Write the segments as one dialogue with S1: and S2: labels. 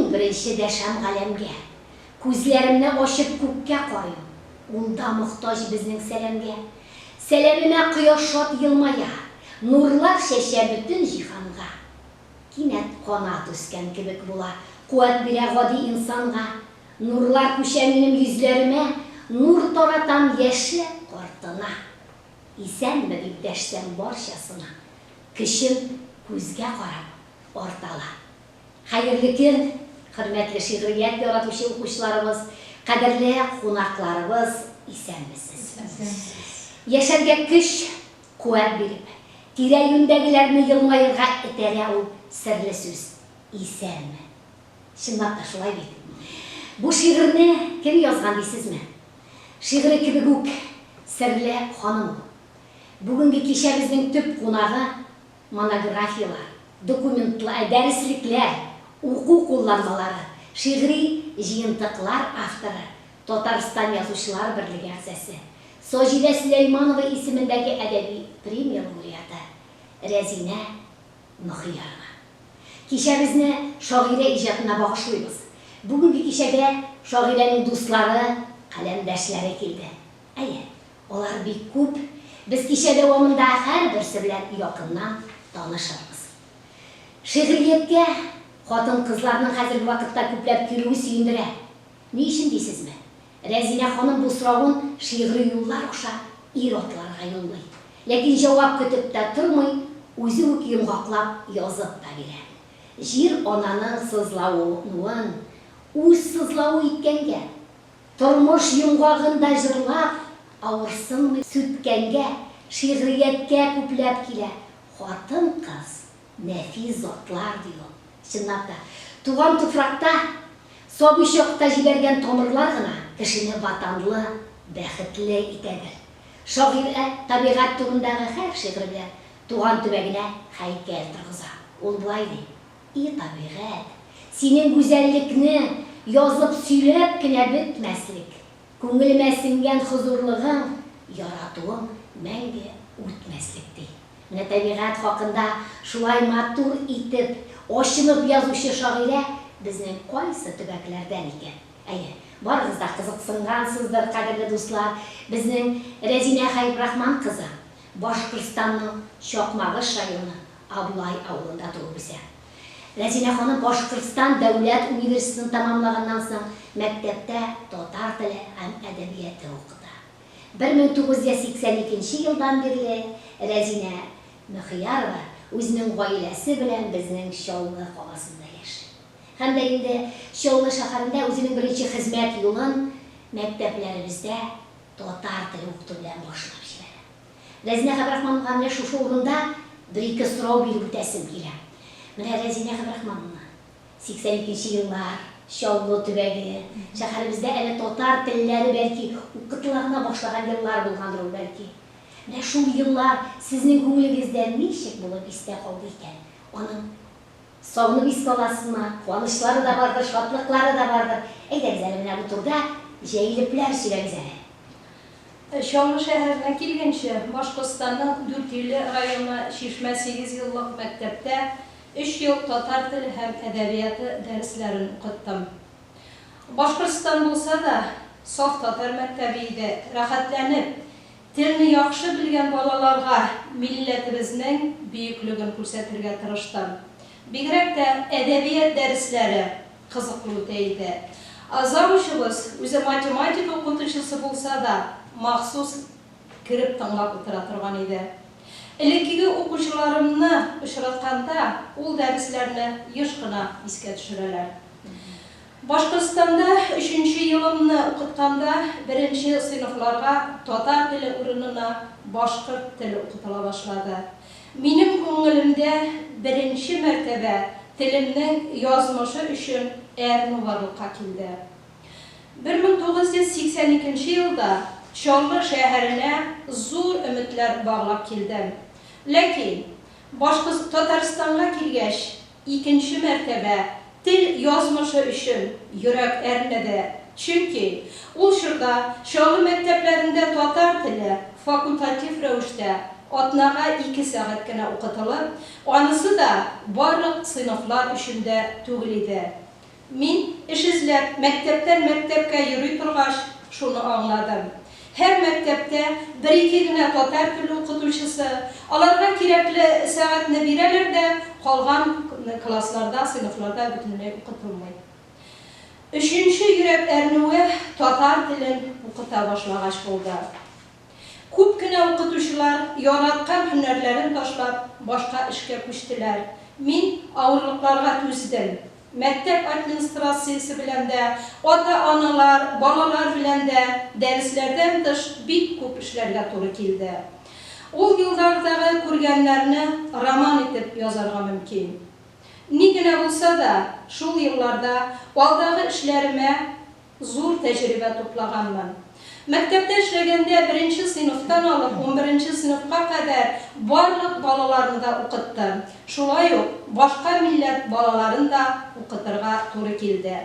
S1: Иң беренче дәшәм галәмгә. Күзләремне ачып күккә карыйм, Ул да мохтаҗ безнең сәламгә. Сәламемә кояш шат елмая, Нурлар чәчә бөтен җиһанга. Кинәт канат үскән кебек була, Куәт бирә гади инсанга. Нурлар күчә минем йөзләремә, Нур таратам яше, картына. Исәнме дип дәшсәм барчасына, Көчем күзгә карап артала. Хәерле көн, хөрмәтле шигърият яратучы укучыларыбыз, кадерле кунакларыбыз, исәнмесез! Исәнмесез! Яшәргә көч, куәт биреп, тирә-юньдәгеләрне елмаерга этәрә ул серле сүз, исәнме! Чынлап та шулай бит. Бу шигырьне кем язган дисезме? Шигыре кебек үк серле ханым ул. Бүгенге кичәбезнең төп кунагы, монографияләр, документла, дәреслекләр, уку кулланмалары, шигъри җыентыклар авторы, Татарстан Язучылар берлеге әгъзасы, Саҗидә Сөләйманова исемендәге әдәби премия лауреаты Рәзинә Мөхиярова. Кичәбезне шагыйрә иҗатына багышлыйбыз. Бүгенге кичәгә шагыйрәнең дуслары, каләмдәшләре килде. Әйе, Алар бик күп, без кичә дәвамында һәрберсе белән якыннан танышырбыз. Шигърияткә хатын-кызларның хәзерге вакытта күпләп килүе сөендерә. Ни өчен дисезме? Рәзинә ханым бу соравын шигъри юллар аша ир-атларга юллый. Ләкин җавап көтеп тә тормый, үзе үк йомгаклап язып та бирә. Җир-ананың сызлавынуын үз сызлавы иткәнгә, Тормыш йомгагын да җырлап, авырсынмый сүткәнгә, шигърияткә күпләп килә хатын-кыз, нәфис затлар, ди ул. Чынлап та, туган туфракта сабый чакта җибәргән тамырлар гына кешене ватанлы, бәхетле итәдер. Шагыйрә табигать турындагы һәр шигыре белән туган төбәгенә һәйкәл торгыза. Ул болай ди. И табигать, синең гүзәллекне язып-сөйләп кенә бетмәслек, күңелемә сеңгән хозурлыгың, яратуың мәңге үтмәслек, ди. Менә табигать хакында шулай матур итеп, ачынып язучы шагыйрә безнең кайсы төбәкләрдән икән? Әйе, барыгыз да кызыксынгансыздыр, кадерле дуслар, безнең Рәзинә Хәйбрахман кызы Башкортстанның Чакмагыш районы Аблай авылында туып үсә. Рәзинә ханым Башкортстан дәүләт университетын тәмамлаганнан соң мәктәптә татар теле һәм әдәбияте укыта. 1982 нче елдан бирле Рәзинә Мөхиярова үзенең гаиләсе белән безнең Чаллы каласында яши. Һәм дә инде Чаллы шәһәрендә үзенең беренче хезмәт юлын мәктәпләребездә татар теле укыту белән башлап җибәрә. Рәзинә Габрахмановнага менә шушы урында бер-ике сорау биреп үтәсем килә. Менә Рәзинә Габрахмановна, 82 нче еллар, Чаллы төбәге, шәһәребездә әле татар телләре бәлки укытыла гына башлаган еллар булгандыр ул бәлки. Менә шул еллар сезнең күңелегездә ничек булып истә калды икән? Аның сагынып искә аласызмы? Куанычлары да бардыр, шатлыклары да бардыр. Әйдәгез әле менә бу турыда җәелепләр сөйләгез әле.
S2: Чаллы шәһәренә килгәнче, Башкортстанның Дүртөйле районы Чишмә сигезьеллык мәктәптә өч ел татар теле һәм әдәбияты дәресләрен укыттым. Башкортстан булса да, саф татар мәктәбе иде, рәхәтләнеп, телне яхшы белгән балаларга милләтебезнең бөеклеген күрсәтергә тырыштым. Бигрәк тә әдәбият дәресләре кызыклы үтә иде. Завучыбыз, үзе математика укытучысы булса да, махсус кереп тыңлап утыра торган иде. Элеккеге укучыларымны очратканда, ул дәресләрне еш кына искә төшерәләр. Башкортстанда өченче елымны укытканда, беренче сыйныфларга татар теле урынына башкорт теле укытыла башлады. Минем күңелемдә беренче мәртәбә телемнең язмышы өчен әрнү барлыкка килде. 1982 нче елда Чаллы шәһәренә зур өметләр баглап килдем. Ләкин, Башкорт Татарстанга килгәч, Икенче мәртәбә тел язмышы өчен йөрәк әрнеде, чөнки ул чорда Чаллы мәктәпләрендә татар теле факультатив рәвештә атнага ике сәгать кенә укытылып, анысы да барлык сыйныфлар өчен дә түгел иде. Мин, эш эзләп, мәктәптән мәктәпкә йөри торгач, шуны аңладым. Һәр мәктәптә бер-ике генә татар теле укытучысы, аларга кирәкле сәгатьне бирәләр дә, калган классларда, сыйныфларда бөтенләй укытылмый. Өченче йөрәк әрнүе татар телен укыта башлагач булды. Күп кенә укытучылар яраткан һөнәрләрен ташлап, башка эшкә күчтеләр. Мин авырлыкларга түздем. Мәктәп администрациясе белән дә, ата-аналар, балалар белән дә дәресләрдән тыш бик күп эшләргә туры килде. Ул еллардагы күргәннәрне роман итеп язарга мөмкин. Ни генә булса да, шул елларда алдагы эшләремә Зур тәҗрибә туплаганмын. Мәктәптә эшләгәндә беренче сыйныфтан алып унберенче сыйныфка кадәр барлык балаларны да укыттым. Шулай ук башка милләт балаларын да укытырга туры килде.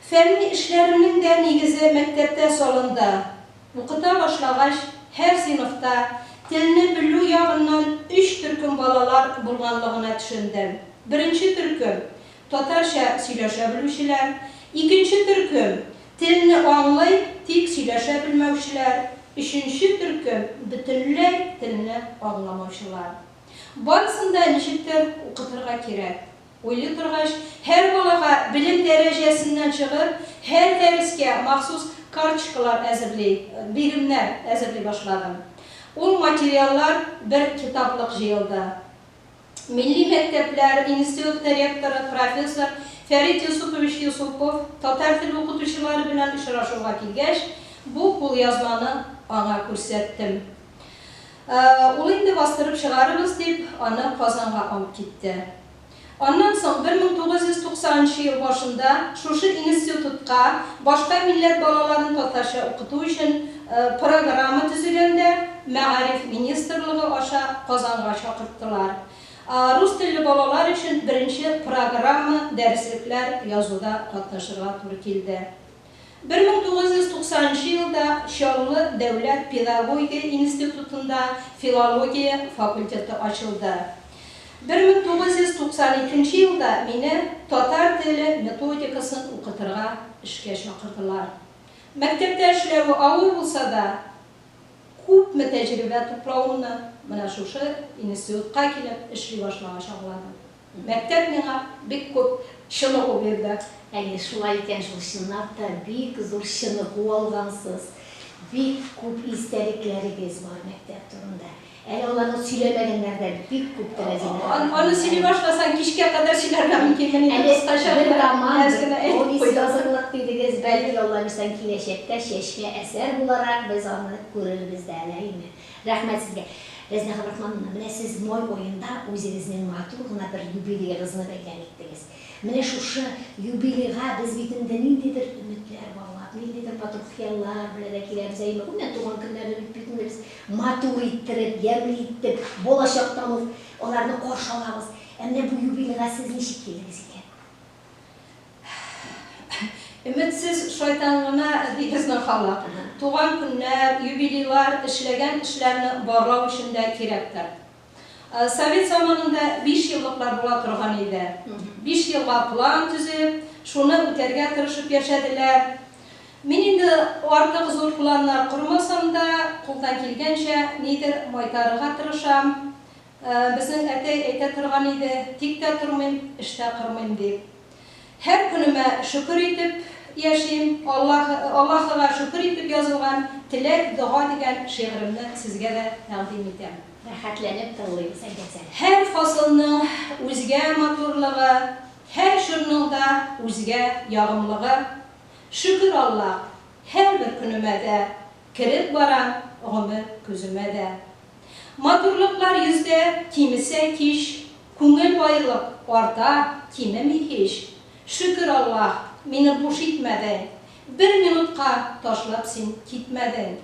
S2: Фәнни эшләремнең дә нигезе мәктәптә салынды. Укыта башлагач, һәр сыйныфта телне белү ягыннан өч төркем балалар булганлыгына төшендем. Беренче төркем, Татарча сөйләшә белүчеләр, икенче төркем, телне аңлый, тик сөйләшә белмәүчеләр, өченче төркем, бөтенләй телне аңламаучылар. Барысын да ничектер укытырга кирәк. Уйлый торгач, һәр балага белем дәрәҗәсеннән чыгып, һәр дәрескә махсус карточкалар әзерли, биремнәр әзерли башладым. Ул материаллар бер китаплык җыелды. Милли мәктәпләр институты ректоры, профессор Фәрит Йосыпович Йосыпов татар теле укытучылары белән очрашуга килгәч, бу кулъязманы аңа күрсәттем. Ул инде бастырып чыгарырбыз дип, аны Казанга алып китте. Аннан соң 1990 нчы ел башында шушы институтка башка милләт балаларын татарча укыту өчен программа төзегәндә Мәгариф министрлыгы аша Казанга чакырттылар. Рус телле балалар өчен беренче программа дәреслекләр язуда катнашырга туры килде. 1990 нчы елда Чаллы дәүләт педагогия институтында филология факультеты ачылды. 1992 нче елда мине татар теле методикасын укытырга эшкә чакырдылар. Мәктәптә эшләве авыр булса да, күпме тәҗрибә туплавымны менә шушы институтка килеп эшли башлагач аңладым. Мәктәп миңа бик күп чыныгу бирде.
S1: Әйе, шулай икән шул, чынлап та бик зур чыныгу алгансыз, бик күп истәлекләрегез бар мәктәп турында. Әле аларны сөйләмәгәннәр дә бик күптер, Рәзинә
S2: ханым. Аны сөйли башласаң, кичкә кадәр сөйләргә мөмкин, мин инде
S1: Әле
S2: кыскача
S1: бер
S2: гына,
S1: роман,
S2: әз
S1: бер
S2: генә әйтеп
S1: повесть
S2: куйдым.
S1: язырлык дидегез, бәлки, Алла бирсә, киләчәктә чәчмә әсәр буларак без аны күрербез дә әле, әйеме? Рәхмәт сезгә. Рәзинә Габдрахмановна, менә сез май аенда үзегезнең матур гына бер юбилеегызны бәйрәм иттегез. Менә шушы юбилейга без бит инде ниндидер өметләр баглап, ниндидер матур хыяллар белән дә киләбез, әйеме? Гомумән, туган көннәрне бит бит инде без матур иттереп, ямьле итеп, балачактан ук аларны каршы алабыз. Ә менә бу юбилейга сез ничек килдегез икән?
S2: Өметсез шайтан гына, ди безнең халык. Туган көннәр, юбилейлар эшләгән эшләрне барлау өчен дә кирәктер. Совет заманында бишьеллыклар була торган иде. Биш елга план төзеп, шуны үтәргә тырышып яшәделәр. Мин инде артык зур планнар кормасам да, кулдан килгәнчә нидер майтарырга тырышам. Безнең әтәй әйтә торган иде, тик тә тормыйм, эш тә кырмыйм, дип. Һәр көнемә шөкер итеп яшим, Аллаһ, Аллаһыга шөкер итеп язылган Теләк, дога дигән шигыремне сезгә дә тәкъдим итәм.
S1: Рәхәтләнеп тыңлыйбыз, әйдәгез әле.
S2: Һәр фасылның үзгә матурлыгы, Һәр чорның да үзгә ягымлыгы. Шөкер Аллаһ, һәрбер көнемә дә, Кереп барам гомер көземә дә. Матурлыклар йөздә кимесә кич, Күңел байлык арта, кимеми һич. Шөкер Аллаһ, мине буш итмәдең, Бер минутка ташлап син китмәдең.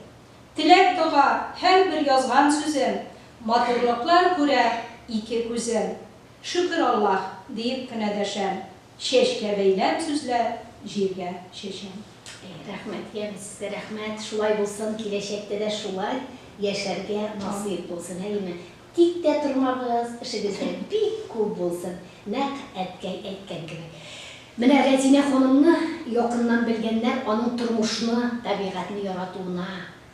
S2: Теләк-дога, һәрбер язган сүзем, Матурлыклар күрә ике күзем. Шөкер Аллаһ, диеп кенә дәшәм. Чәчкә бәйләм сүзләр җиргә чәчәм.
S1: Әй, рәхмәт, яме сезгә рәхмәт, шулай булсын, киләчәктә дә шулай яшәргә насыйп булсын, әйеме? Тик тә тормагыз, эшегез дә бик күп булсын, нәкъ әткәй әйткән кебек. Менә Рәзинә ханымны якыннан белгәннәр аның тормышны, табигатьне яратуына,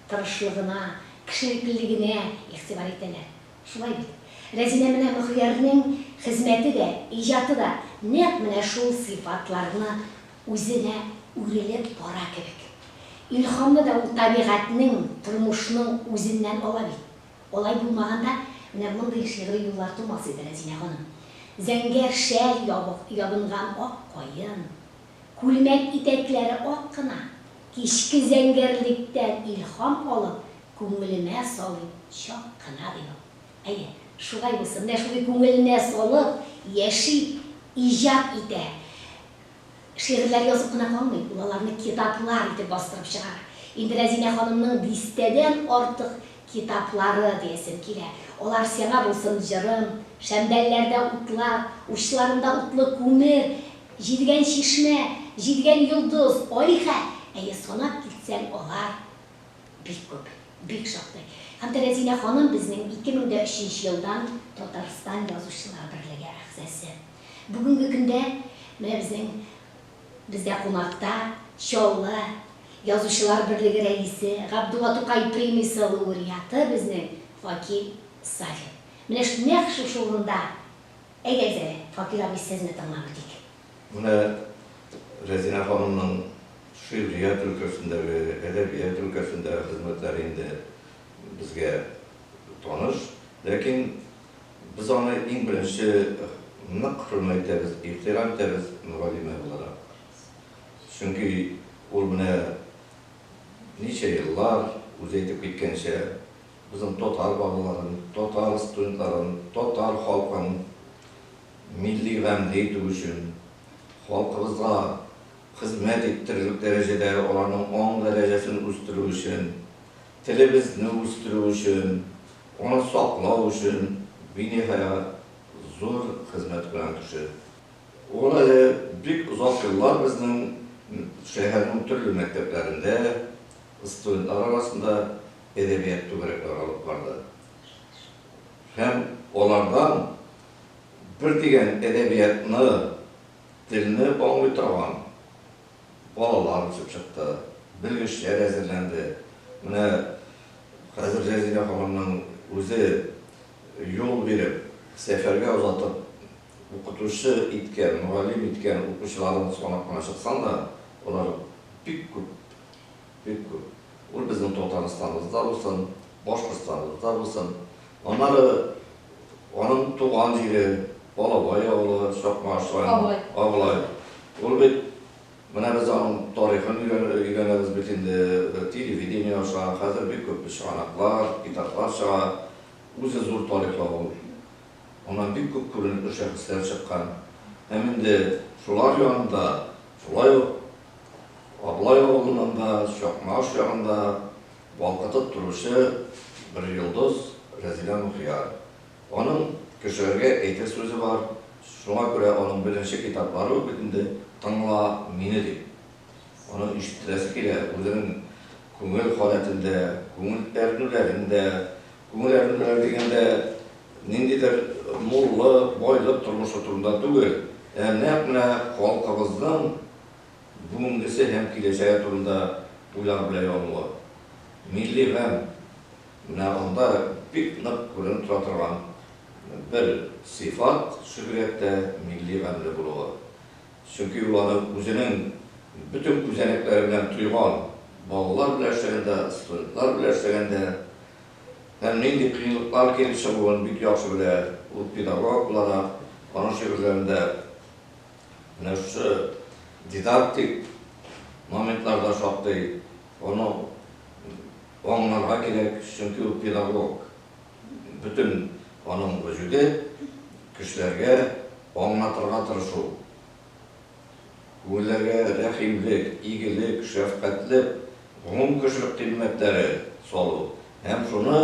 S1: тырышлыгына, кешелеклелегенә игътибар итәләр. Шулай бит? Рәзинә менә Мөхиярнең хезмәте дә, иҗаты да нәкъ менә шул сыйфатларны үзенә үрелеп бара кебек. Илһамны да ул табигатьнең, тормышның үзеннән ала бит. Алай булмаганда, менә мондый шигъри юллар тумас иде, Рәзинә ханым. Зәңгәр шәл ябынган ак каен, Күлмәк итәкләре ак кына, Кичке зәңгәрлектән илһам алып, Күңелемә салыйм чак кына, ди ул. Әйе, шулай булсын, менә шундый күңеленә салып яши, иҗат итә. Шигырьләр язып кына калмый, ул аларны китаплар итеп бастырып чыгара. Инде Рәзинә ханымның дистәдән артык китаплары диясем килә. Алар Сиңа булсын җырым, Шәмдәлләрдә утлар, Учларымда утлы күмер, Җидегән чишмә, Җидегән йолдыз, Алиһә, әйе, санап китсәң, алар бик күп, бик шактый. Һәм дә Рәзинә ханым безнең 2003 нче елдан Татарстан Язучылар берлеге әгъзасы. Бүгенге көндә менә безнең бездә кунакта Чаллы Язучылар берлеге рәисе, Габдулла Тукай премиясе лауреаты безнең Факил Сафин. Менә нәкъ шушы урында, әйдәгез әле, Факил абый, сезне тыңлап үтик.
S3: Менә Рәзинә ханымның шигърият өлкәсендәге, әдәбият өлкәсендәге хезмәтләре инде безгә таныш. Ләкин Без аны иң беренче нык хөрмәт итәбез, ихтирам итәбез мөгаллимә буларак. Чөнки ул менә ничә еллар, үзе әйтеп киткәнчә, безнең татар балаларын, татар студентларын, татар халкын милли гамьле итү өчен, халкыбызга хезмәт иттерерлек дәрәҗәдә аларның аң дәрәҗәсен үстерү өчен, телебезне үстерү өчен, аны саклау өчен биниһая зур хезмәт куйган кеше. Ул әле бик озак еллар безнең шәһәрнең төрле мәктәпләрендә, студентлар арасында әдәбият түгәрәкләре алып барды. Һәм алардан бер дигән әдәбиятны, телне аңлый торган Балалар үсеп чыкты, белгечләр әзерләнде. Менә хәзер Рәзилә ханымның үзе юл биреп, сәфәргә озатып, укытучы иткән, мөгаллим иткән укучыларын санап кына чыксаң да, алар бик күп, бик күп. Ул безнең Татарстаныбызда булсын, Башкортстаныбызда булсын. Аннары аның туган җире, Алабай авылы, Чакмагыш районы. Аблай. Ул бит, менә без аның тарихын өйрәнәбез бит инде, телевидение аша, хәзер бик күп чыганаклар, китаплар чыга. Үзе зур тарихлы авыл. Аннан бик күп күренекле шәхесләр чыккан. Һәм инде шулар янында шулай ук Аблай авылыннан да, Чакмагыш ягында балкытып торучы бер йолдыз, Рәзилә Мөхияр. Аның кешеләргә әйтер сүзе бар, шуңа күрә аның беренче китаплары ук бит инде Тыңла мине дип. Аның ишеттерәсе килә, үзенең күңел халәтен дә, күңел әрнүләрен дә, күңел әрнүләре дигәндә, ниндидер муллык, байлык тормышы турында түгел, ә нәкъ менә халкыбызның бүгенгесе һәм киләчәге турында уйлар белән януы. Милли гамь менә анда бик нык күренеп тора торган бер сыйфат, шигърияттә милли гамьле булуы. Чөнки ул аны үзенең бөтен күзәнәкләре белән тойган, балалар белән эшләгәндә, студентлар белән эшләгәндә һәм нинди кыенлыклар килеп чыгуын бик яхшы белә. Ул педагог буларак, аның шигырьләрендә Менә шушы дидактик моментлар да шактый. Аны аңларга кирәк, чөнки ул педагог. Бөтен аның вөҗүде кешеләргә аңлатырга тырышу. Күңелләргә рәхимлек, игелек, шәфкатьлек, гомумкешелек кыйммәтләре салу һәм шуны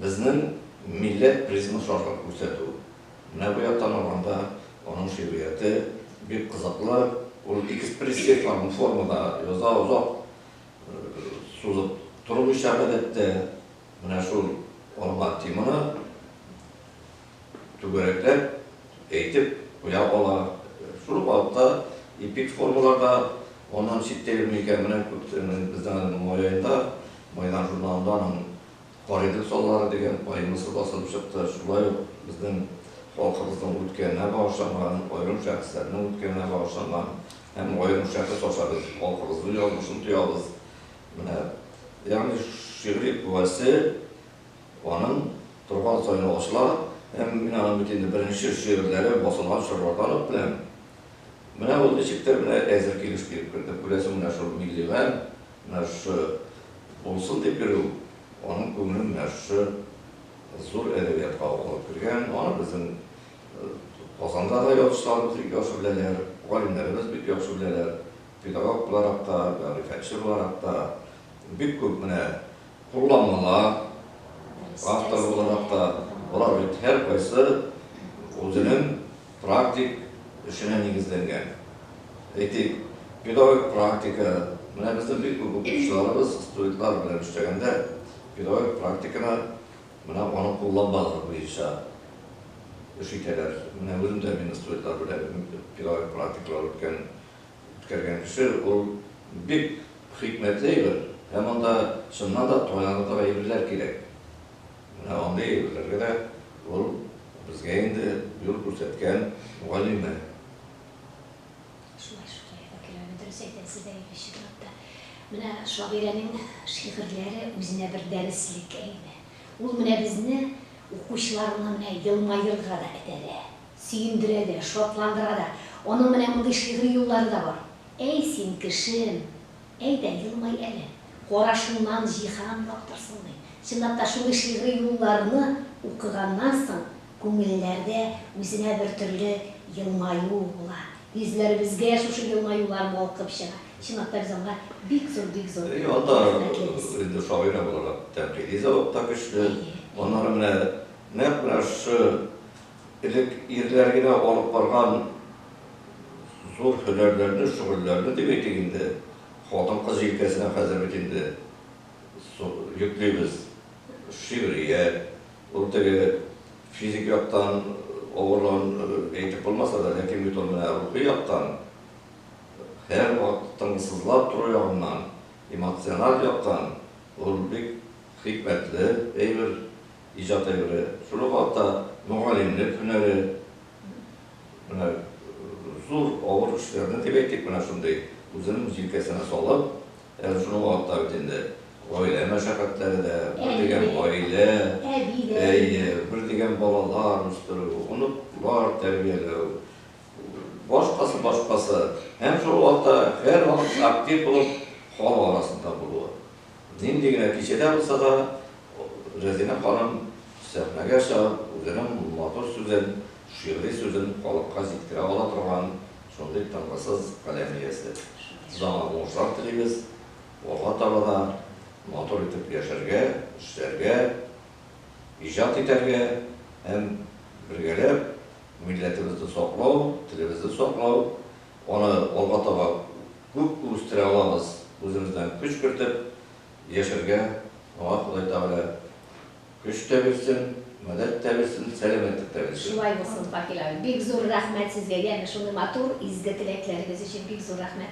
S3: безнең милләт призмасы аша күрсәтү. Менә бу яктан алганда, аның шигърияте бик кызыклы. Ул экспрессив формада яза, озак сузып тормыйча, гадәттә, менә шул алган теманы түгәрәкләп әйтеп куя ала. Шул ук вакытта эпик формалар да аннан читтә йөрми икән. Менә күптән безнең май аенда Майдан журналында аның Карыйдел саллары дигән поэмасы басылып чыкты. Шулай ук безнең халкыбызның үткәненә багышланган, аерым шәхесләрнең үткәненә багышланган һәм аерым шәхес аша без халкыбызның язмышын тоябыз. Менә, ягъни шигъри куәсе аның торган саен ачыла һәм мин аның бит инде беренче шигырьләре басылган чорлардан ук беләм. Менә ул ничектер менә әзер килеш килеп керде. Күрәсең, менә шул милли гамь, менә шушы булсын дип йөрү аның күңелен менә шушы зур әдәбиятка алып кергән. Аны безнең Казанда да язучыларыбыз бик яхшы беләләр, галимнәребез бик яхшы беләләр. Педагог буларак та, мәгърифәтче буларак та бик күп менә кулланмалар авторы буларак та, болар бит һәркайсы үзенең практик эшенә нигезләнгән. Әйтик, педагогик практика, менә безнең бик күп укытучыларыбыз студентлар белән эшләгәндә педагогик практиканы менә аның кулланмалары буенча эш итәләр. Менә үзем дә мин студентлар белән педагогик практикалар үткән үткәргән кеше, ул бик хикмәтле әйбер һәм анда чыннан да таянырлык әйберләр кирәк. Менә андый әйберләргә дә ул безгә инде юл күрсәткән мөгаллимә.
S1: Шулай, шулай, Вәкил абый, дөрес әйтәсез, әйе, чынлап та. Менә шагыйрәнең шигырьләре үзенә бер дәреслек, әйеме? Ул менә безне, укучыларны менә елмаерга да этәрә. Сөендерә дә, шатландыра да. Аның менә мондый шигъри юллары да бар. Әй син, кешем, әйдә, елмай әле, Карашыңнан җиһан яктырсын, ди. Чынлап та, шундый шигъри юлларны укыганнан соң, күңелләрдә үзенә бер төрле елмаю була. Йөзләребезгә шушы елмаюлар балкып чыга. Чынлап та, без аңа бик зур, бик зур
S3: Әйе, анда
S1: рәхмәтлебез.
S3: инде шагыйрә буларак тәнкыйди зәвык та көчле.
S1: Әйе.
S3: Аннары менә нәкъ менә шушы Элек ирләр генә алып барган зур һөнәрләрне, шөгыльләрне дип әйтик инде, хатын-кыз җилкәсенә хәзер бит инде йөклибез. Шигърият, ул теге физик яктан авырлыгын әйтеп булмаса да, ләкин бит ул менә рухи яктан, һәрвакыт тынгысызлап тору ягыннан, эмоциональ яктан ул бик хикмәтле әйбер. Иҗат әйбере, шул ук вакытта мөгаллимлек һөнәре, менә зур, авыр эшләрне дип әйтик, менә шундый үзенең җилкәсенә салып, әле шул ук вакытта бит инде гаилә мәшәкатьләре дә, бер дигән гаилә, әйе, бер дигән балалар үстерү, оныклар тәрбияләү, башкасы, башкасы. Һәм шул ук вакытта һәрвакыт актив булып халык арасында булуы. Нинди генә кичәдә булса да, Рәзинә ханым сәхнәгә чыгып, үзенең матур сүзен, шигъри сүзен халыкка җиткерә ала торган шундый тынгысыз каләм иясе. Без аңа уңышлар телибез, алга таба да матур итеп яшәргә, эшләргә, иҗат итәргә һәм бергәләп милләтебезне саклау, телебезне саклау, аны алга таба күпме үстерә алабыз, үзебездән көч кертеп яшәргә аңа Ходай Тәгалә көч тә бирсен, мәдәт тә бирсен, сәламәтлек тә бирсен.
S1: Шулай булсын, Факил абый. Бик зур рәхмәт сезгә, янә шундый матур, изге теләкләрегез өчен бик зур рәхмәт.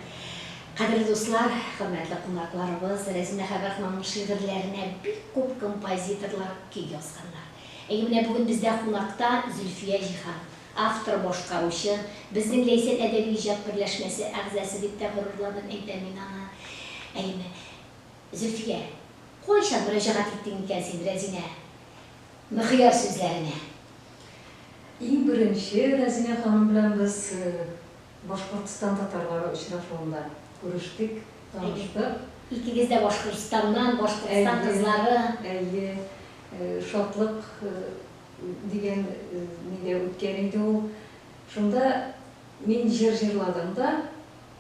S1: Кадерле дуслар, хөрмәтле кунакларыбыз, Рәзинә Хәбәрханованың шигырьләренә бик күп композиторлар көй язганнар. Әйе, менә бүген бездә кунакта Зөлфия Җиһан. Автор, башкаручы, безнең Ләйсән әдәби иҗат берләшмәсе әгъзасы дип тә горурланып әйтәм мин аны. Әйеме? Зөлфия, кайчан мөрәҗәгать иттең икән син Рәзинә Мөхияр сүзләренә?
S4: Иң беренче Рәзинә ханым белән без Башкортстан татарлары очрашуында күрештек, таныштык.
S1: Икегез дә Башкортстаннан, Башкортстан кызлары.
S4: Әйе, әйе. Шатлык дигән нидә үткән иде ул. Шунда мин җыр җырладым да,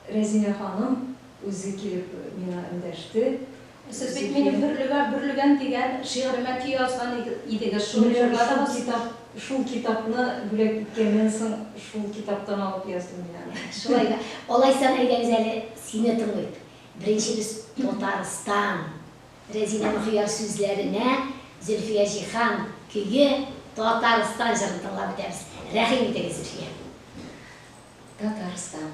S4: Рәзинә ханым үзе килеп миңа эндәште.
S2: Сез бит минем Бөрлегә бөрлегән дигән шигыремә көй язган идегез, шуны
S4: Менә шул
S2: җырладыгыз.
S4: китап, шул китапны бүләк иткәннән соң, шул китаптан алып яздым мин аны.
S1: Шулай да. Алайсаң, әйдәгез әле, сине тыңлыйк. Беренче без Татарстан Рәзинә Мөхияр сүзләренә Зөлфия Җиһан көе Татарстан җырын тыңлап үтәбез. Рәхим итегез, Зөлфия.
S4: Татарстан.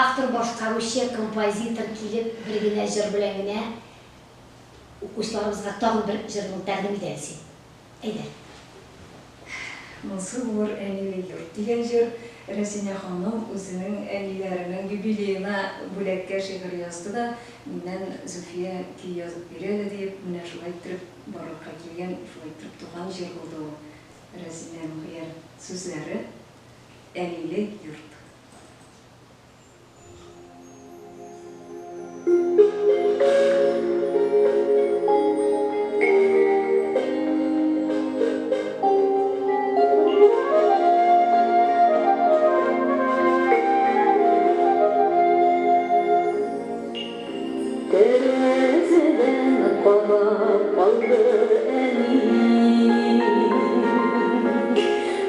S1: Автор, башкаручы, композитор килеп, бер генә җыр белән генә укучыларыбызга тагын бер җырыңны тәкъдим ит әле син. Әйдә.
S4: Монсы булыр әниле йорт дигән җыр. Рәзинә ханым үзенең әниләренең юбилеена бүләккә шигырь язды да, миннән Зөлфия көй язып бир әле диеп, менә шулай иттереп барлыкка килгән, шулай иттереп туган җыр булды ул. Рәзинә Мөхияр сүзләре, Әниле йорт.
S5: Тәрәзәдән карап калды әни.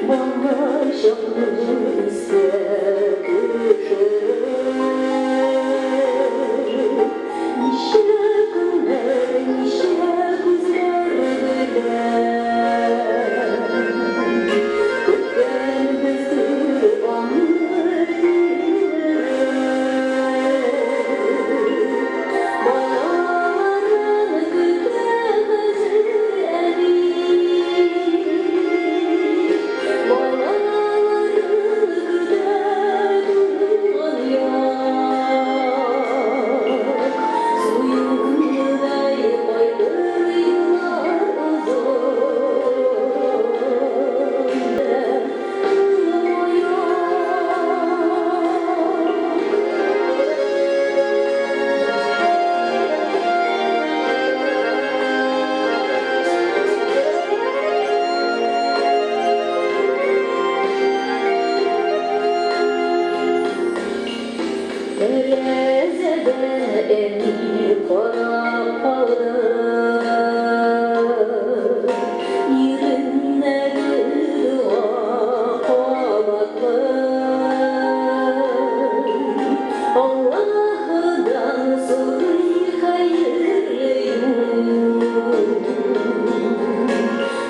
S5: Бала чакны искә төшереп. Ничә көннәр, ничә күзләр белән Көткәнбездер аны тилмереп. Балаларын көтә хәзер әни. Балаларын көтә туган як. Су юлыдай кайтыр юллар озын. Тәрәзәдән әни карап калды. Иреннәре дога кабатлый. Аллаһыдан сорый хәерле юл.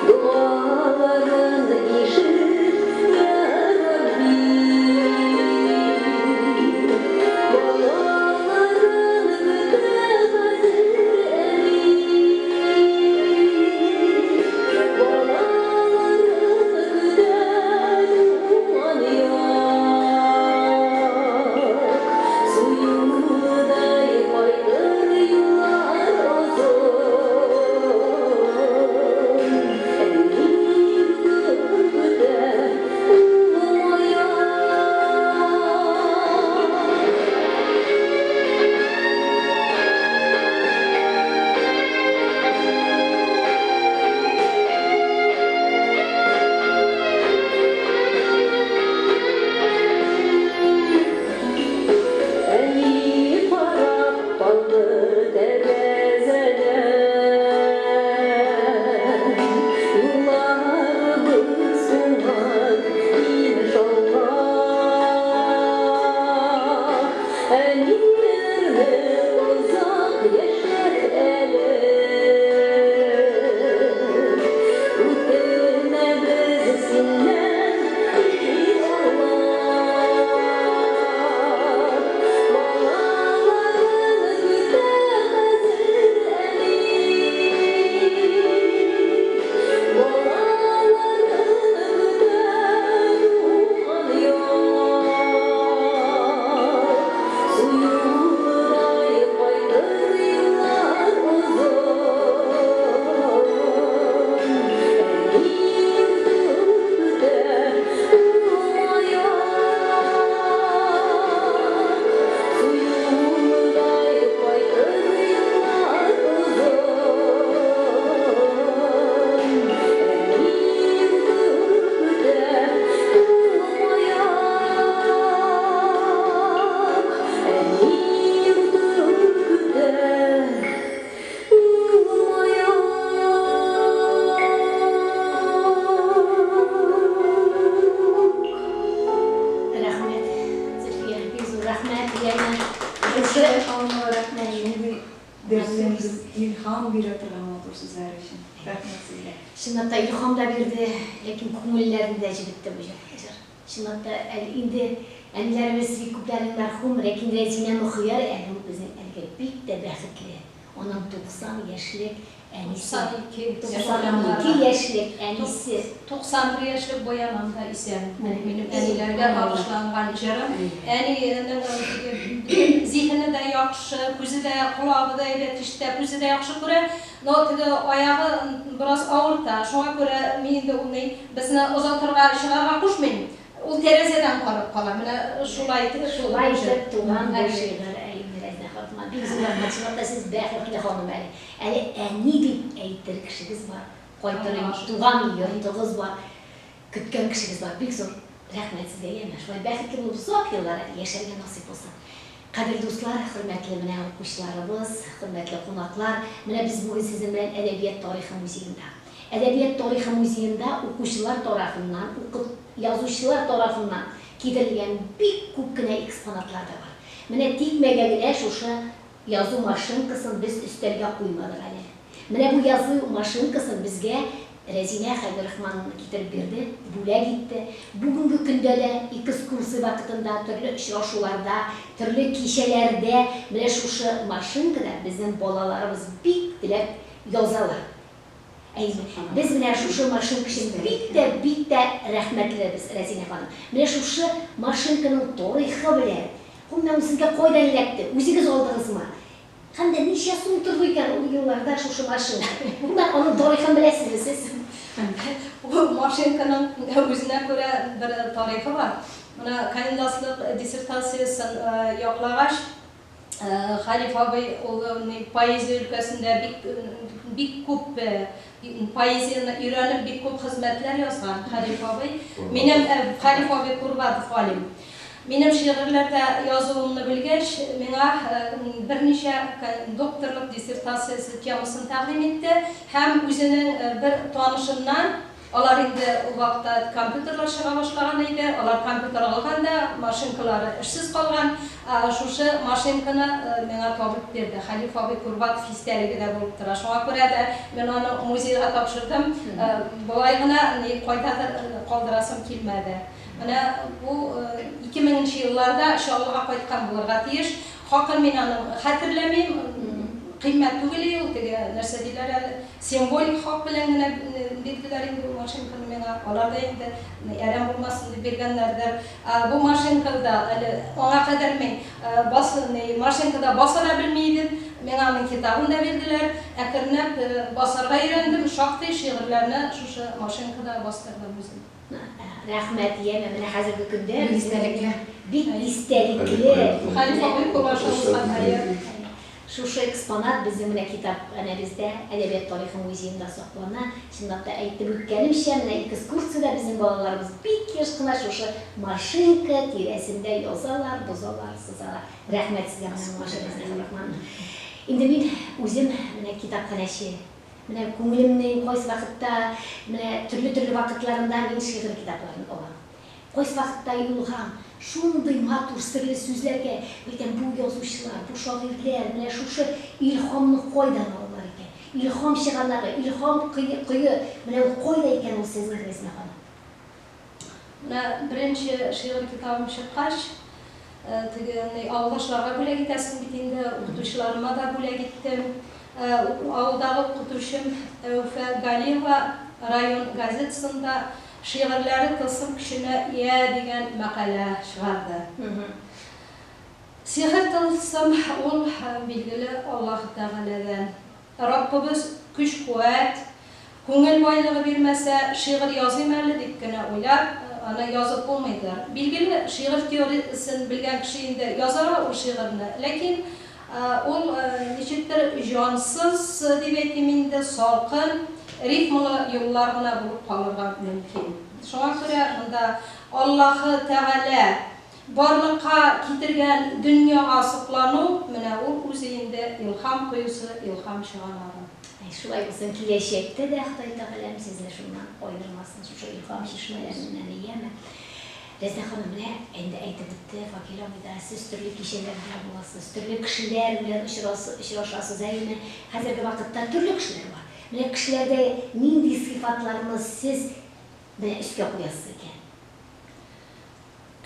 S5: Догаларын ишет, я Рабби. Балаларын көтә хәзер әни. Балаларын көтә туган як. Су юлыдай кайтыр юллар озын. Әни бүген көтә улмаяк. Әни карап калды тәрәзәдән. Юлларыбыз уңар, иншаллаһ. Әниләрне озак яшәт әле. Үтенәбез синнән, и Аллаһ. Балаларын көтә хәзер әни. Балаларын көтә туган як. Су юлыдай кайтыр юллар озын. Әни көтә улмаяк. Су юлыдай кайтыр юллар озын. Әни көтә улмаяк. Әни көтә улмаяк.
S1: Рәхмәт, Зөлфия, бик зур рәхмәт, янә шушы
S4: Ханымга рәхмәт, шундый дәресен илһам бирә торган матур сүзләр өчен. Рәхмәт сезгә.
S1: Чынлап та илһам да бирде, ләкин күңелләрне дә җебетте бу җыр. Чынлап та, әле инде әниләребез бик күпләренең мәрхүм, ләкин Рәзинә Мөхияр әле ул безнең әлегә бик тә бәхетле. Аның 90 яшьлек әнисе.
S2: 92
S1: 92 яшьлек әнисе.
S2: 91 яшьлек баянам да исән. Бу минем әниләргә багышланган җырым. Әнинең теге зиһене дә яхшы, күзе дә, колагы да әйбәт ишетә, күзе дә яхшы күрә. Но теге аягы бераз авырта. Шуңа күрә мин инде ул ни, безне озатырга чыгарга кушмыйм. Ул тәрәзәдән карап кала. Менә шулай итеп
S1: туган Шулай итеп туган бу шигырь, әй, Рәзинә ханыма, бик зур рәхмәт. Чынлап та сез бәхетле ханым әле. Әле әни дип әйтер кешегез бар, кайтыр туган йортыгыз бар, көткән кешегез бар. Бик зур рәхмәт сезгә, яме. Шулай бәхетле булып озак еллар әле яшәргә насыйп булсын. Кадерле дуслар, хөрмәтле менә укучыларыбыз, хөрмәтле кунаклар, менә без бүген сезнең белән Әдәбият тарихы музеенда. Әдәбият тарихы музеенда укучылар тарафыннан, укыт, язучылар тарафыннан китерелгән бик күп кенә экспонатлар да бар. Менә тикмәгә генә шушы язу машинкасын без өстәлгә куймадык әле. Менә бу язу машинкасын безгә Рәзинә Хәбирахмановна китереп бирде, бүләк итте. Бүгенге көндә дә экскурсия вакытында, төрле очрашуларда, төрле кичәләрдә менә шушы машинкада безнең балаларыбыз бик теләп язалар. Әйе, без менә шушы машинка өчен бик тә, бик тә рәхмәтлебез, Рәзинә ханым. Менә шушы машинканың тарихы белән, гомумән, ул сезгә кайдан эләкте, үзегез алдыгызмы? Һәм дә ничә сум торды икән ул елларда шушы машинка? Гомумән, аның тарихын беләсезме сез?
S2: Ул машинканың үзенә күрә бер тарихы бар. Менә кандидатлык диссертациясен яклагач, Хәлиф абый ул поэзия өлкәсендә бик бик күп поэзияне өйрәнеп бик күп хезмәтләр язган Хәлиф абый. Минем Хәлиф абый Курбатов галим. Минем шигырьләрдә язуымны белгәч, миңа берничә докторлык диссертациясе темасын тәкъдим итте һәм үзенең бер танышыннан, алар инде ул вакытта компьютерлар чыга башлаган иде, алар компьютер алган да, машинкалары эшсез калган, шушы машинканы миңа табып бирде. Хәлиф абый Курбатов истәлеге дә булып тора. Шуңа күрә дә мин аны музейга тапшырдым, болай гына ни кайдадыр калдырасым килмәде. Менә бу 2000 нче елларда Чаллыга кайткан булырга тиеш. Хакын мин аның хәтерләмим. Кыйммәт түгел и ул, теге нәрсә диләр әле, символик хак белән генә бирделәр инде ул машинканы миңа. Алар да инде әрәм булмасын дип биргәннәрдер. Бу машинкада әле аңа кадәр мин бас, машинкада баса да белми идем. Миңа аның китабын да бирделәр. Әкренләп басарга өйрәндем. Шактый шигырьләрне шушы машинкада бастырдым үзем.
S1: Рәхмәт, яме, менә хәзерге көндә
S4: Бик истәлекле.
S1: Бик истәлекле.
S2: Хәлиф абый кул аша узган әйе.
S1: Шушы экспонат безнең менә китапханәбездә, әдәбият тарихы музеенда саклана. Чынлап та, әйтеп үткәнемчә, менә экскурсиядә безнең балаларыбыз бик еш кына шушы машинка тирәсендә язалар, бозалар, сызалар. Рәхмәт сезгә моның өчен, Рәзинә Хәбрахмановна. Инде мин үзем менә китапханәче. Менә күңелемнең кайсы вакытта, менә төрле-төрле вакытларында мин шигырь китапларын алам. Кайсы вакытта юлыгам шундый матур серле сүзләргә, әйтәм, бу язучылар, бу шагыйрьләр менә шушы илһамны кайдан алалар икән? Илһам чыганагы, илһам кое, менә ул кайда икән ул сезнең, Рәзинә ханым?
S2: Менә беренче шигырь китабым чыккач, теге ни, авылдашларга бүләк итәсең бит инде, укытучыларыма да бүләк иттем. Авылдагы укытучым Әүфә Галиева район газетасында Шигырьләре тылсым көченә ия дигән мәкалә чыгарды. Сихер тылсым ул, билгеле, Аллаһы Тәгаләдән. Раббыбыз көч-куәт, күңел байлыгы бирмәсә, шигырь языйм әле дип кенә уйлап, аны язып булмыйдыр. Билгеле, шигырь теориясен белгән кеше инде яза ул шигырьне, ләкин ул ничектер җансыз дип әйтим инде, салкын, рифмалы юллар гына булып калырга мөмкин. Шуңа күрә монда Аллаһы Тәгалә Барлыкка китергән дөньяга соклану, менә ул үзе инде илһам коесы, илһам чыганагы.
S1: Әй, шулай булсын, киләчәктә дә Ходай Тәгаләм сезне шуннан аермасын, шушы илһам чишмәләреннән, яме. Рәзинә ханым, менә инде әйтеп үтте Факил абый да, сез төрле кичәләрдә буласыз, төрле кешеләр белән очрашасыз, әйеме? Хәзерге вакытта төрле кешеләр бар. Менә кешеләрдә нинди сыйфатларны сез менә өскә куясыз икән?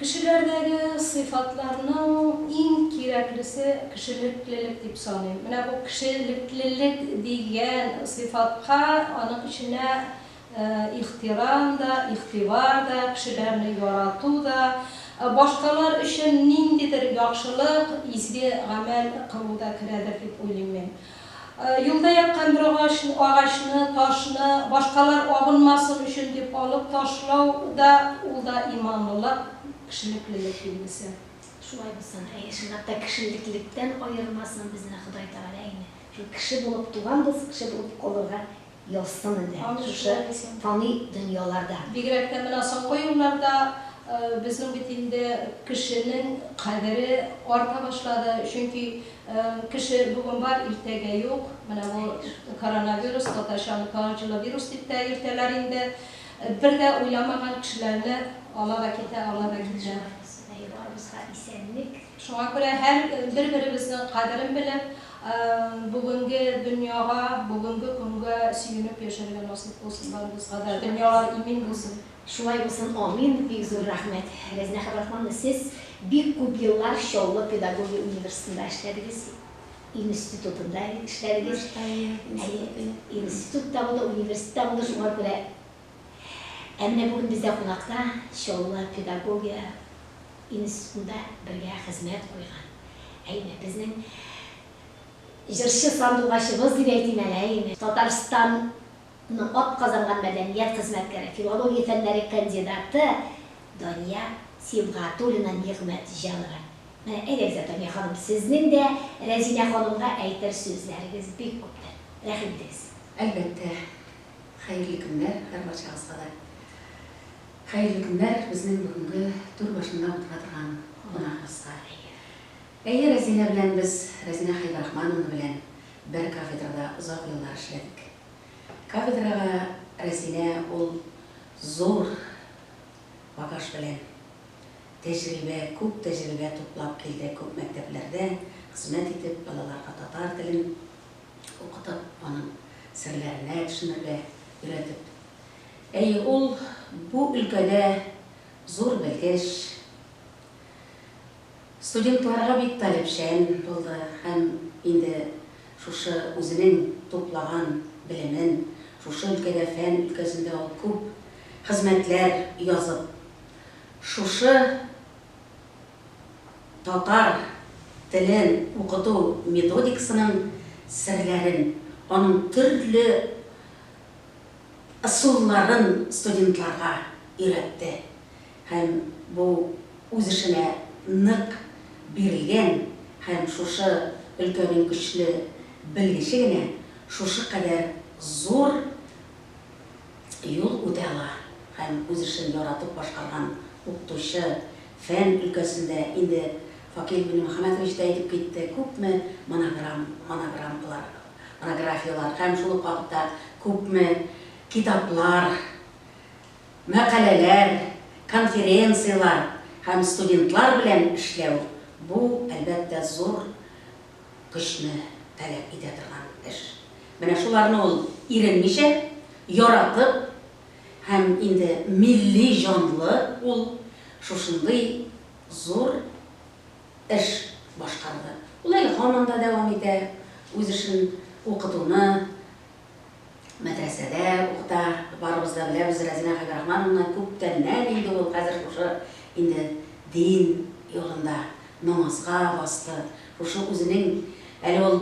S2: Кешеләрдәге сыйфатларның иң кирәклесе кешелеклелек дип саныйм. Менә бу кешелеклелек дигән сыйфатка аның эченә ихтирам да, игътибар да, кешеләрне ярату да, башкалар өчен ниндидер яхшылык, изге гамәл кылу да керәдер дип уйлыйм мин. Юлда яткан бер агач, агачны, ташны башкалар абынмасын өчен дип алып ташлау да, ул да иманлылык, кешелеклелек билгесе.
S1: Шулай булсын, әйе, чынлап та кешелеклелектән аермасын безне Ходай Тәгалә инде. Шул кеше булып туганбыз, кеше булып калырга язсын инде шушы фани дөньяларда.
S2: Бигрәк тә менә соңгы елларда безнең бит инде кешенең кадере арта башлады, чөнки кеше бүген бар, иртәгә юк. Менә бу коронавирус, татарча аны коронавирус дип тә йөртәләр инде. Бер дә уйламаган кешеләрне ала да китә, ала да китә.
S1: Әйе, барыбызга исәнлек.
S2: Шуңа күрә һәр бер-беребезнең кадерен белеп, бүгенге дөньяга, бүгенге көнгә сөенеп яшәргә насыйп булсын барыбызга да. Дөньялар имин булсын.
S1: Шулай булсын, амин. Бик зур рәхмәт, Рәзинә Хәбрахмановна. Сез бик күп еллар Чаллы педагогия университетында эшләдегез, институтында эшләдегез. Әйе, институт та булды, университет та булды, шуңа күрә. Ә менә бүген бездә кунакта Чаллы педагогия институтында бергә хезмәт куйган, әйме, безнең җырчы сандугачыбыз дип әйтим әле, әйме, Татарстанның атказанган мәдәният хезмәткәре, филология фәннәре кандидаты Дания Сибгатуллина Нигъмәтҗанова. Менә, әйдәгез әле, Дания ханым, сезнең дә Рәзинә ханымга әйтер сүзләрегез бик күптер. Рәхим итегез.
S6: Әлбәттә. Хәерле көннәр һәрбарчагызга да. Хәерле көннәр безнең бүгенге түр башында утыра торган кунагыбызга. Әйе, Рәзинә белән без, Рәзинә Хәйбрахмановна белән бер кафедрада озак еллар эшләдек. Кафедрага Рәзинә ул зур багаж белән, тәҗрибә, күп тәҗрибә туплап килде, күп мәктәпләрдә хезмәт итеп, балаларга татар телен укытып, аның серләренә төшенергә өйрәтеп. Әйе, ул бу өлкәдә зур белгеч, студентларга бик таләпчән булды һәм инде шушы үзенең туплаган белемен, шушы өлкәдә, фән өлкәсендә ул күп хезмәтләр язып, шушы татар телен укыту методикасының серләрен, аның төрле ысулларын студентларга өйрәтте һәм бу үз эшенә нык бирелгән һәм шушы өлкәнең көчле белгече генә шушы кадәр зур юл үтә ала һәм үз эшен яратып башкарган укытучы, фән өлкәсендә инде Факил Миннемөхәммәтович та әйтеп китте, күпме монограмм, монограммалар, монографияләр һәм шул ук вакытта күпме китаплар, мәкаләләр, конференцияләр һәм студентлар белән эшләү, бу, әлбәттә, зур көчне таләп итә торган эш. Менә шуларны ул иренмичә, яратып һәм инде милли җанлы ул шушындый зур эш башкарды. Ул әле һаман да дәвам итә үз эшен, укытуны, мәдрәсәдә укыта. Барыбыз да беләбез, Рәзинә Хәбирахмановна күптәннән инде ул хәзер шушы инде дин юлында намазга басты. Шушы үзенең әле ул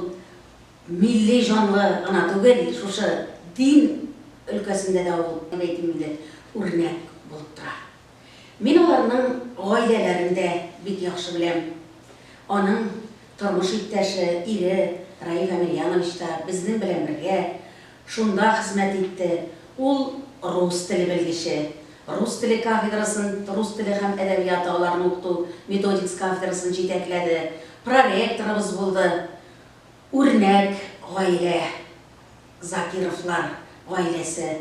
S6: милли җанлы гына түгел, шушы дин өлкәсендә дә ул, дип әйтим инде, үрнәк булып тора. Мин аларның гаиләләрен дә бик яхшы беләм. Аның тормыш иптәше, ире Раиф Әмирьянович та безнең белән бергә шунда хезмәт итте. Ул рус теле белгече. Рус теле кафедрасын, рус теле һәм әдәбияты аларны укыту методикасы кафедрасын җитәкләде, проректорыбыз булды. Үрнәк гаилә. Закировлар гаиләсе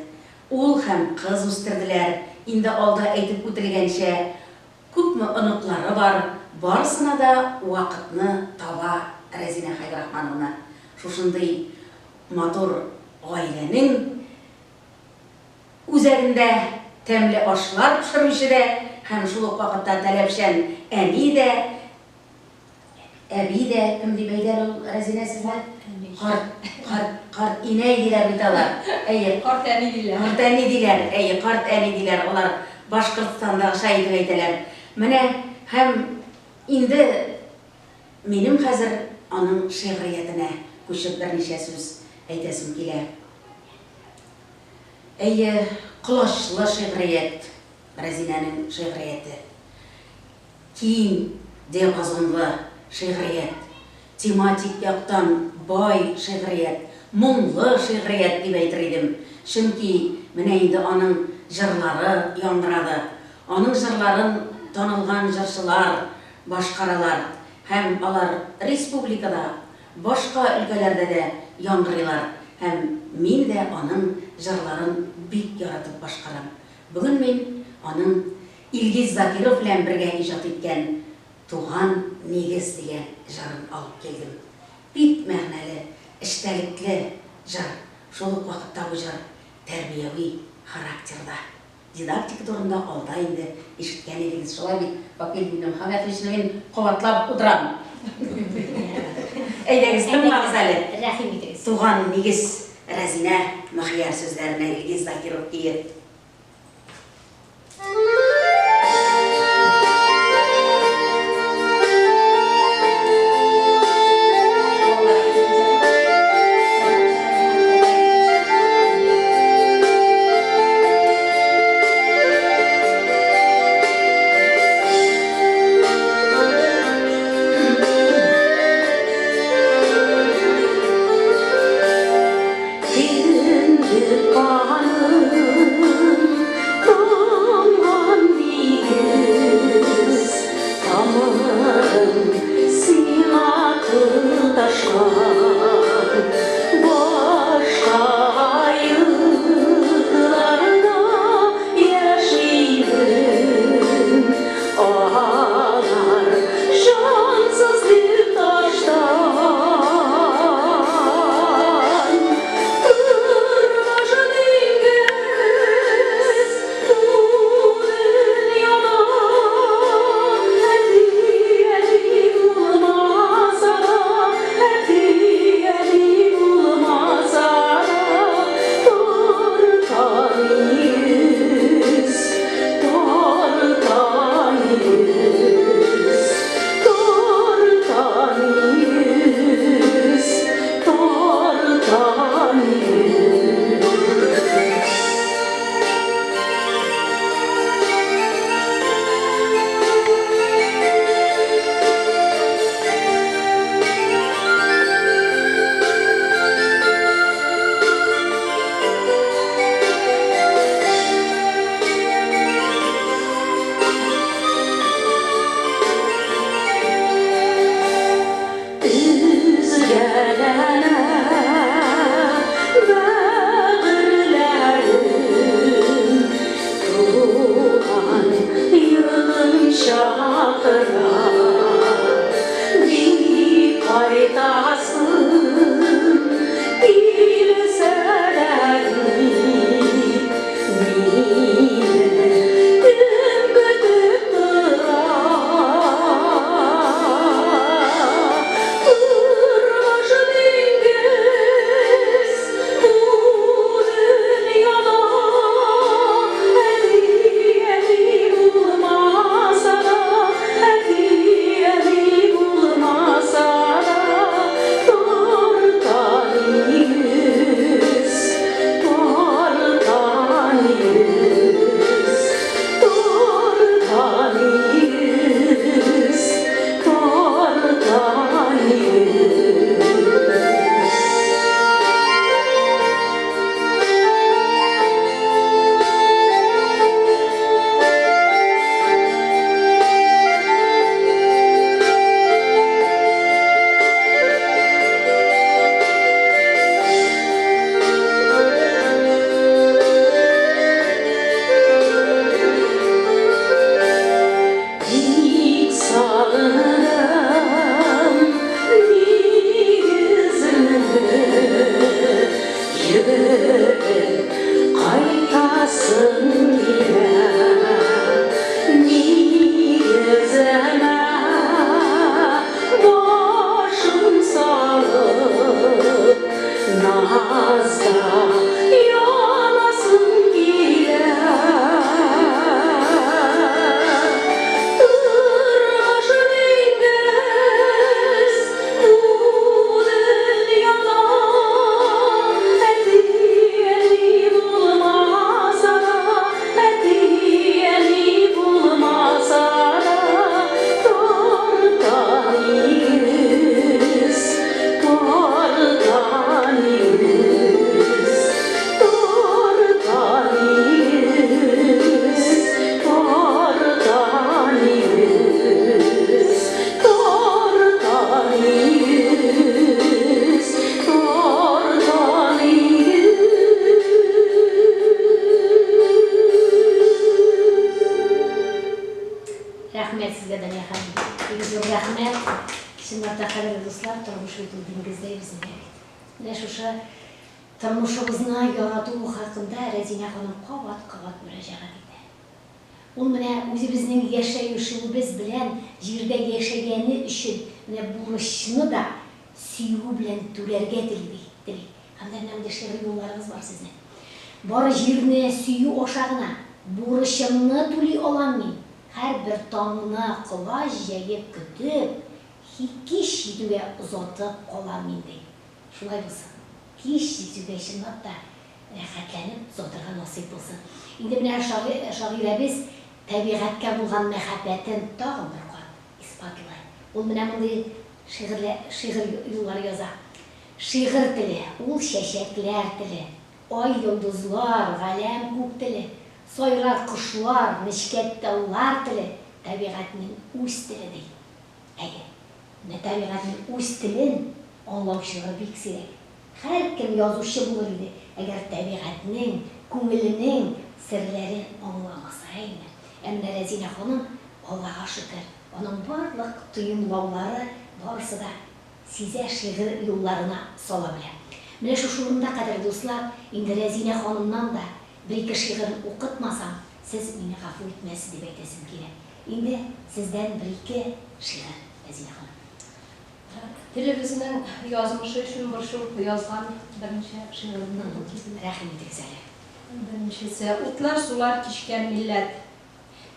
S6: ул һәм кыз үстерделәр, инде алда әйтеп үтелгәнчә, күпме оныклары бар, барысына да вакытны таба Рәзинә Хәйбрахмановна. Шушындый матур гаиләнең үзәгендә тәмле ашлар пешерүче дә һәм шул ук вакытта таләпчән әни дә, әби дә, кем дип әйтә әле ул Рәзинә сезне? Карт, карт, карт инәй диләр бит алар. Әйе.
S2: Карт әни диләр.
S6: Карт әни диләр, әйе, карт әни диләр, алар Башкортстандагыча итеп әйтәләр. Менә һәм инде минем хәзер аның шигъриятенә күчеп берничә сүз әйтәсем килә. Әйе, колачлы шигърият, Рәзинәнең шигърияте. Киң диапазонлы шигърият, тематик яктан бай шигърият, моңлы шигърият дип әйтер идем. Чөнки менә инде аның җырлары яңгырады. Аның җырларын танылган җырчылар башкаралар һәм алар республикада, башка өлкәләрдә дә яңгырыйлар һәм мин дә аның җырларын бик яратып башкарам. Бүген мин аның Илгиз Закиров белән бергә иҗат иткән Туган нигез дигән җырын алып килдем. Бик мәгънәле, эчтәлекле җыр, шул ук вакытта бу җыр тәрбияви характерда. Дидактика турында алда инде ишеткән идегез, шулай бит, Факил Диннемөхәммәтовичны мин кабатлап утырам. Әйдәгез, тыңлагыз әле.
S1: Рәхим итегез.
S6: Туган нигез Рәзинә Мөхияр сүзләренә Илгиз Закиров көе.
S5: Кендек каным тамган нигез, Тамырым сиңа тоташкан. Башка йортларда яшимен, Алар җансыз гөл таштан. Тормыш диңгез бу дөньяда, Әти-әни булмаса да, Әти-әни булмаса да, Тарта нигез, тарта нигез, Тарта нигез, тарта нигез. Өзгәләнә бәгырьләрем, Туган йортым чакыра. Бик кайтасым килсә дә бит, Мине кем көтеп тора? Тормыш диңгез бу дөньяда, Әти-әни булмаса да, Әти-әни булмаса да, Тарта нигез, тарта нигез, Тарта нигез, тарта нигез. Бик сагындым нигеземне, Йөгереп кайтасым килә.
S1: Сезгә, Дания ханым, бик зур рәхмәт. Чынлап та, кадерле дуслар, тормыш бит ул диңгездәй үзендә бит. Менә шушы тормышыбызны ярату хакында Рәзинә ханым кабат-кабат мөрәҗәгать итә. Ул менә үзебезнең яшәешүебез белән җирдә яшәгәне өчен менә бурычны да сөюе белән түләргә тели, тели. Һәм дә менә мондый шигъри юлларыгыз бар сезнең. Бары җирне сөю аша гына бурычымны түли алам мин, һәрбер таңны колач җәеп көтеп, кич җитүгә озатып калам мин, ди. Шулай булсын. Кич җитүгә чынлап та рәхәтләнеп озатырга насыйп булсын. Инде менә шагыйрәбез табигатькә булган мәхәббәтен тагын бер кат исбатлый. Ул менә мондый шигырьлә шигырь юллары яза. Шигырь теле, ул чәчәкләр теле, Ай-йолдызлар, галәм-күк теле, Сайрар кошлар, нечкә таллар теле, Табигатьнең үз теле, ди. Әйе, менә табигатьнең үз телен аңлаучылар бик сирәк. Һәркем язучы булыр иде, әгәр табигатьнең, күңеленең серләрен аңламаса, әйеме? Ә менә Рәзинә ханым, Аллага шөкер, аның барлык тоемлаулары барысы да сизә, шигырь юлларына сала белә. Менә шушы урында, кадерле дуслар, инде Рәзинә ханымнан да бер-ике шигырен укытмасам, сез мине гафу итмәссез дип әйтәсем килә. Инде сездән бер-ике шигырь, Рәзинә ханым.
S2: Телебезнең язмышы өчен борчылып язган берничә шигыремне укып китим.
S1: Рәхим итегез әле.
S2: Беренчесе, Утлар-сулар кичкән милләт.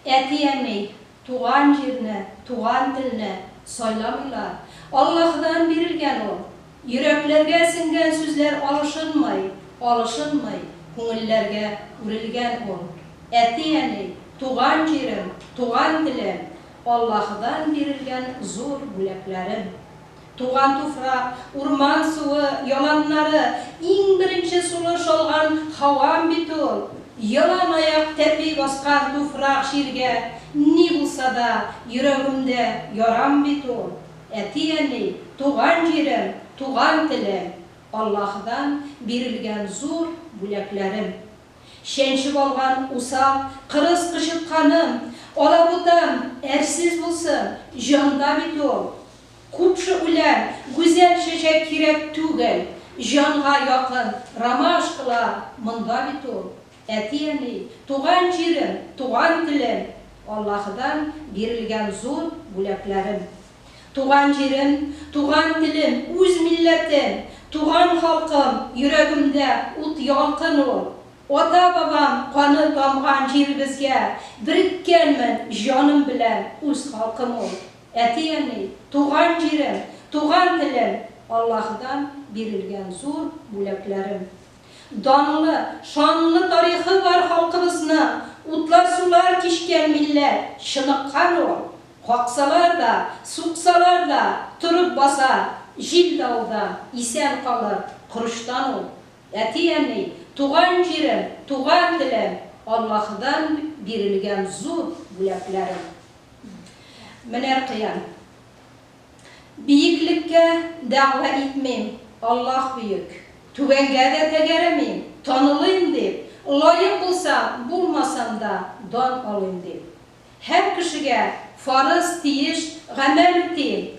S2: Әти-әни, туган җирне, туган телне сайламыйлар. Аллаһыдан бирелгән ул. Йөрәкләргә сеңгән сүзләр алышынмый, алышынмый, күңелләргә үрелгән ул. Әти-әни, туган җирем, туган телем, Аллаһыдан бирелгән зур бүләкләрем. Туган туфрак, урман суы, яланнары, иң беренче сулыш алган һавам бит ул. Ялан аяк тәпи баскан туфрак җиргә, ни булса да, йөрәгемдә ярам бит ул. Әти-әни, туган җирем, туган телем, Аллаһыдан бирелгән зур бүләкләрем. Чәнчеп алган усал, кырыс кычытканым, алабутам, әрсез булсын, җанда бит ул. Купшы үлән, гүзәл чәчәк кирәк түгел, җанга якын ромашкалар монда бит ул. Әти-әни, туган җирем, туган телем, Аллаһыдан бирелгән зур бүләкләрем. Туган җирем, туган телем, үз милләтем, туган халкым, йөрәгемдә ут-ялкын ул. Ата-бабам каны тамган җиребезгә береккәнмен җаным белән, үз халкым ул. Әти-әни, туган җирем, туган телем, Аллаһыдан бирелгән зур бүләкләрем. Данлы, шанлы тарихы бар халкыбызның, утлар-сулар кичкән милләт, чыныккан ул. Каксалар да, суксалар да, торып басар, җил-давылдан исән калыр, корычтан ул. Әти-әни, туган җирем, туган телем, Аллаһыдан бирелгән зур бүләкләрем. Менәр кыям. Биеклеккә дәгъва итмим, Аллаһ бөек. Түбәнгә дә тәгәрәмим, танылыйм дип, лаек булсам, булмасам да, дан алыйм дип. Һәр кешегә фарыз, тиеш, гамәл үтим,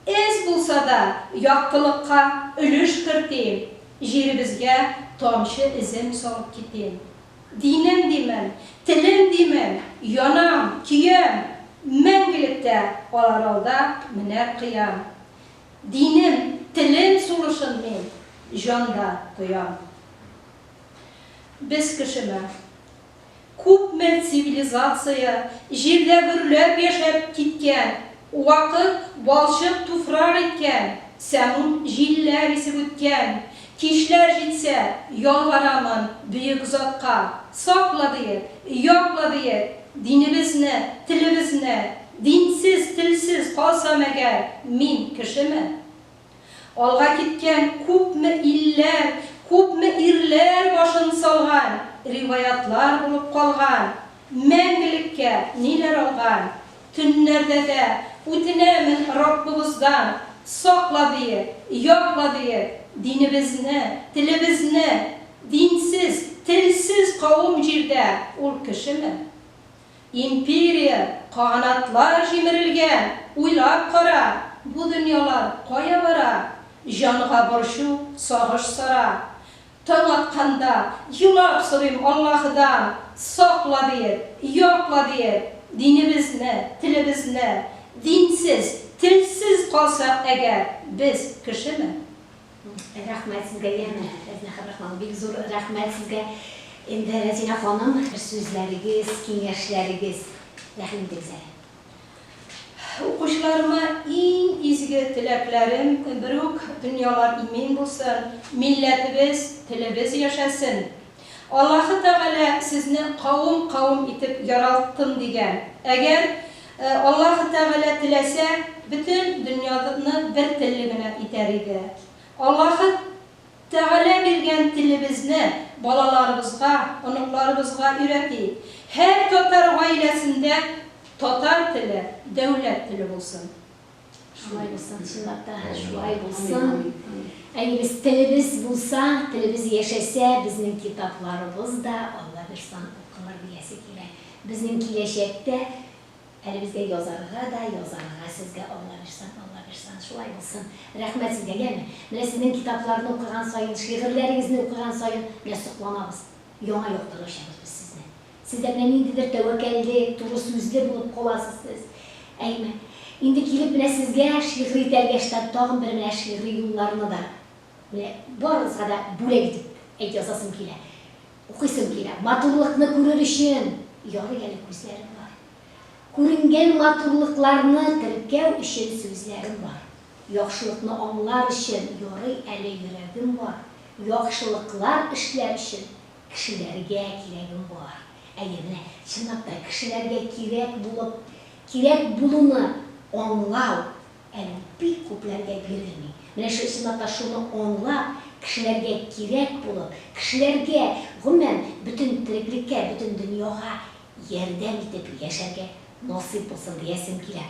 S2: Әз булса да, яктылыкка өлеш кертим, Җиребезгә тамчы эзем салып китим. Динем димен, телем димен, янам, көям, Мәңгелектә алар алда менәр кыям. Динем, телем сулышын мин җанда тоям. Без кешеме? Күпме цивилизация җирдә гөрләп яшәп киткән, вакыт балчык туфрак иткән, сәмум җилләр исеп үткән. Кичләр җитсә, ялварамын бөек затка, сакла диеп, якла диеп, динебезне, телебезне, динсез, телсез калсам әгәр, мин кешеме? Алга киткән күпме илләр, күпме ирләр башын салган, риваятлар булып калган, мәңгелеккә ниләр алган. Төннәрдә дә үтенәмен Раббыбыздан, сакла диеп, якла диеп, динебезне, телебезне. Динсез, телсез кавым җирдә ул кешеме? Империя, каганатлар җимерелгән, Уйлап кара, бу дөньялар кая бара? Җанга борчу, сагыш сара. Таң атканда, елап сорыйм Аллаһыдан, Сакла, диеп, якла, диеп, динебезне, телебезне. Динсез, телсез калсак әгәр, без кешеме?
S1: Рәхмәт сезгә, яме, Рәзинә Хәбрахманова, бик зур рәхмәт сезгә. Инде, Рәзинә ханым, сүзләрегез, киңәшләрегез, рәхим итегез әле.
S2: Укучыларыма иң изге теләкләрем, берүк дөньялар имин булсын, милләтебез, телебез яшәсен. Аллаһы Тәгалә сезне кавым-кавым итеп яралттым дигән. Әгәр Аллаһы Тәгалә теләсә, бөтен дөньяны бер телле генә итәр иде. Аллаһы Тәгалә биргән телебезне балаларыбызга, оныкларыбызга өйрәтик. Һәр татар гаиләсендә татар теле дәүләт теле булсын.
S1: Шулай булсын, чынлап та шулай булсын. Әйе, без телебез булса, телебез яшәсә, безнең китапларыбыз да Алла бирсан укылыр диясе килә. Безнең киләчәктә Әле безгә язарга да язарга сезгә Алла бирсан, Алла бирсан, шулай булсын. Рәхмәт сезгә, яме. Менә сезнең китапларны укыган саен, шигырьләрегезне укыган саен, менә сокланабыз. Яңа яктан ачабыз без сезне. Сез дә менә ниндидер тәвәккәллек, туры сүзле булып каласыз сез. Әйме. Инде килеп менә сезгә шигъри тәлгәштән тагын бер менә шигъри юлларны да менә барыгызга да бүләк итеп әйт язасым килә. Укыйсым килә. Матурлыкны күрер өчен ярый әле күзләрем бар. Күренгән матурлыкларны теркәү өчен сүзләрем бар. Яхшылыкны аңлар өчен ярый әле йөрәгем бар. Яхшылыклар эшләр өчен кешеләргә кирәгем бар. Әйе, менә чынлап та кешеләргә кирәк булып, кирәк булуны аңлау Әле ул бик күпләргә бирелми. Менә шул чынлап та шуны аңлап, кешеләргә кирәк булып, кешеләргә, гомумән, бөтен тереклеккә, бөтен дөньяга ярдәм итеп яшәргә насыйп булсын диясем килә.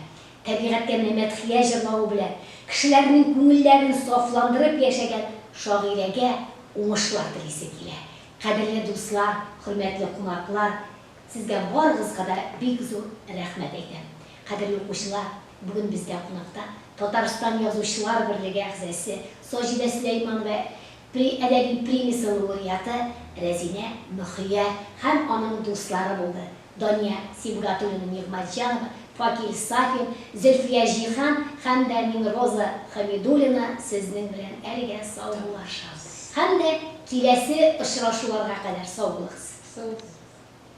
S1: Табигатькә менә мәдхия җырлавы белән, кешеләрнең күңелләрен сафландырып яшәгән шагыйрәгә уңышлар телисе килә. Кадерле дуслар, хөрмәтле кунаклар, сезгә барыгызга да бик зур рәхмәт әйтәм. Кадерле укучылар, Бүген бездә кунакта Татарстан Язучылар берлеге әгъзасе, Саҗидә Сөләйманова при әдәби премиясе лауреаты Рәзинә Мөхия һәм аның дуслары булды, Дания Сибгатуллина-Нигъмәтҗанова, Факил Сафин, Зөлфия Җиһан һәм дә мин Роза Хәмидуллина сезнең белән әлегә саубуллашабыз. Һәм дә киләсе очрашуларга кадәр сау булыгыз.
S2: Сау булыгыз.